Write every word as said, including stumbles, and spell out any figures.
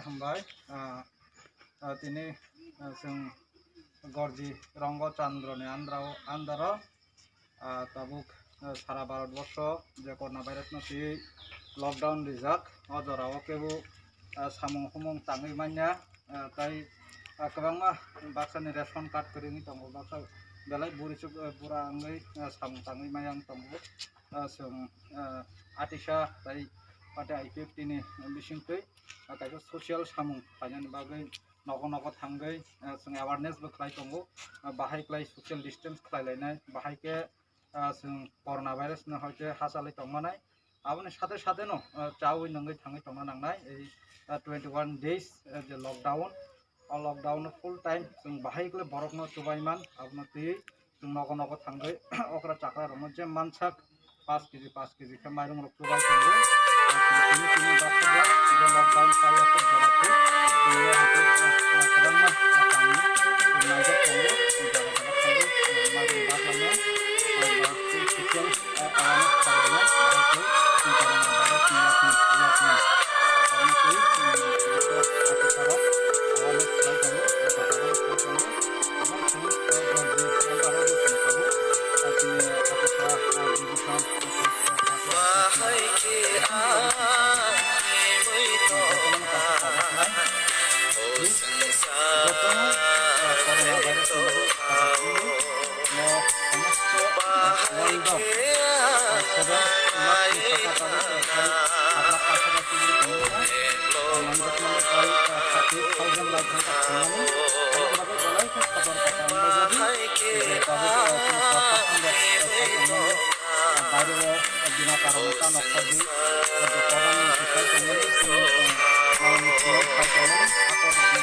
Hambai, ah, ah, tini, ah, chwng Gorji Rongo Chandroni andro-, andaro, ah, tabuk, ah, sara Bharat borsho je corona virus no twi lockdown rijak, o jora o kebo, ah, samung humung tangwi manya, ah, tai, ah, kwbangma baksani ration card kwrwngwi tongo, baksa belai buri chuk, ah, bura wngwi, ah, samung tangwi manya wng tongo. Ah, chwng, ah, atisa tai pate I P F T ni bisingtwi, ah, kaisa social samung khlainani bagwi nogo nogo thangwi, ah, chwng awareness bo khlai tongo, ah, bahai khlai social distance khlai lainai, bahai khe, ah, chwng corona virus no hoite hachalwi tongmanai. Aboni sate sate no, ah, chawi nungwi thangwi tongna nangnai ei, ah, twenty one days, ah, je lockdown, o lockdown no full time chwng bahai khlai borok no chubai man, abono twi chwng nogo nogo thangwi okra chakra rokno je mansak paanch K G, paanch K G khe mairung rok chubai tongo. Tini tini baksa je lockdown kaiya khe jora khe tini hwnkhe kwbangma kami naijak tongo, jaga jaga thangwi mairung baklangno social awareness khlainai, bahai khe corona virus ni yakni yakni. Aboni twi chini atisarok awareness khlai tongo, jaga jaga khlai tongo. Baireo bina karon ta nokha di, kodan ni sisai tongmani, sisai tongmani,